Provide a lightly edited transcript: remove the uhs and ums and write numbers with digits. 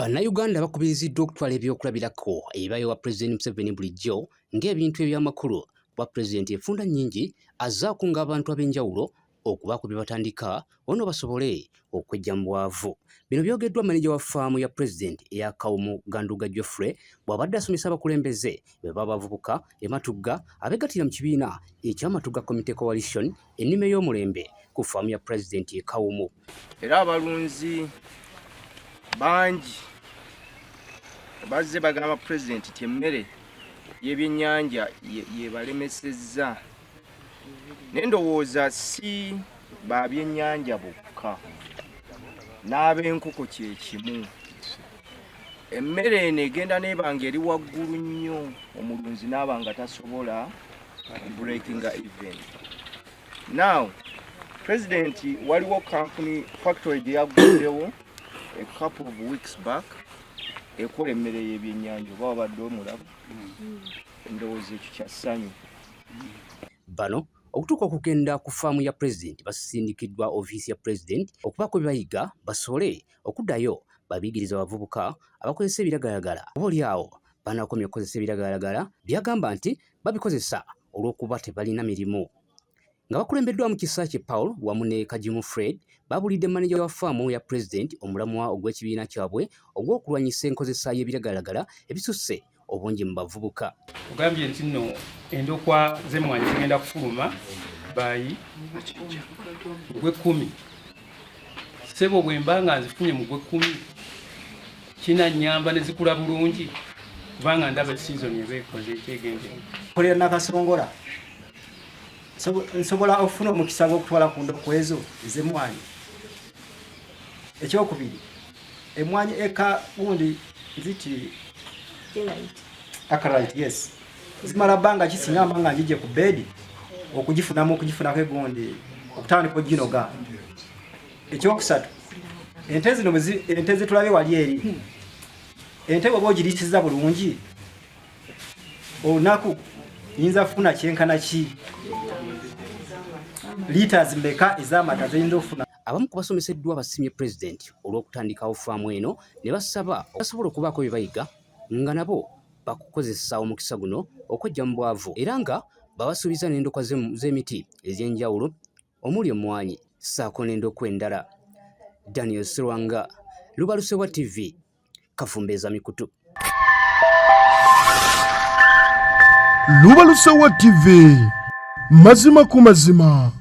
Bannayuganda bakubiriziddwa okutwala ebyokulabirako ebibaweebwa Pulezidenti Museveni bulijjo ng'ebintu eby'amakulu kuba Pulezidenti enfunda nnyingi azze akunga abantu ab'enjawulo okubaako bye batandika ono basobole okweggya mu bwavu. Bino byogeddwa maneja wa ffaamu ya Pulezidenti eya Kawumu Ganduga Geoffrey bw'abadde asomesa abakulembeze be b'abavubuka e Matugga abegattira mu kibiina ekya Matugga Community Coalition ennima ey'omulembe ku ffaamu ya Pulezidenti e Kawumu. Era abalunzi bangi bazze bagamba Pulezidenti nti emmere y'ebyennyanja yebalemesezza naye ndowooza si ba byennyanja bokka n'ab'enkoko kye kimu. Emmere eno egenda n'eba nga eri waggulu nnyo omulunzi n'aba nga tasobola breakinga even. Now president waliwo company factory gye yagguddewo a couple of weeks back ekola emmere y'ebyennyanja oba wabadde omulaba ndowooza ekyo kya ssanyu. Bano okutuuka okugenda ku ffaamu ya pulezidenti basindikiddwa ofiisi ya pulezidenti okubaako bye bayiga basobole okuddayo babiyigirize abavubuka abakozesa ebiragalalagala oba oli awo banaakomya okukozesa ebiragalalagala by'agamba nti babikozesa olw'okuba tebalina mirimu. Nga bakulembeddwamu Kisaakye Paul wamu ne Kagimu Fred babuulidde maneja wa ffaamu ya pulezidenti omulamwa ogw'ekibiina kyabwe ogw'okulwanyisa enkozesa y'ebiragalalagala ebisusse obungi mu bavubuka. Ogambye nti nno endokwa z'emmwanyi zigenda kufuluma bayi ogw'ekkumi. Ssebo bwe mba nga nzifunye mu gw'ekkumi kinannyamba ne zikula bulungi kubanga ndaba sizoni eba ekoze ekyegendera. Kolera Nakasongola nsobola okufuna omukisa gw'okutwala ku ndokwa ezo ez'emmwanyi. Ekyokubiri emwanyi eka gundi nziti Akrite, yes zimala bbanga ki singa mba nga njije ku bedi okugifunamu okugifunako egundi okutandika oginoga. Ekyokusatu ente zino ente zetulabye wali eri ente bwoba ogiriisiza bulungi olunaku yinza kufuna kyenkana ki litres meka ez'amata zeyinza okufuna. Abamu ku basomeseddwa basiimye Pulezidenti olw'okutandikawo ffaamu eno ne basaba basobola okubaako bye bayiga nga nabo bakukozesa omukisa guno okweggya mu bwavu era nga babasuubiza n'endokwa z'emiti ez'enjawulo omuli emmwanyi ssaako n'endokwa endala. Daniel Serwanga, Lubalusewa TV, Kafumbeeza Mikutu. Lubalusewa TV, mazima ku mazima.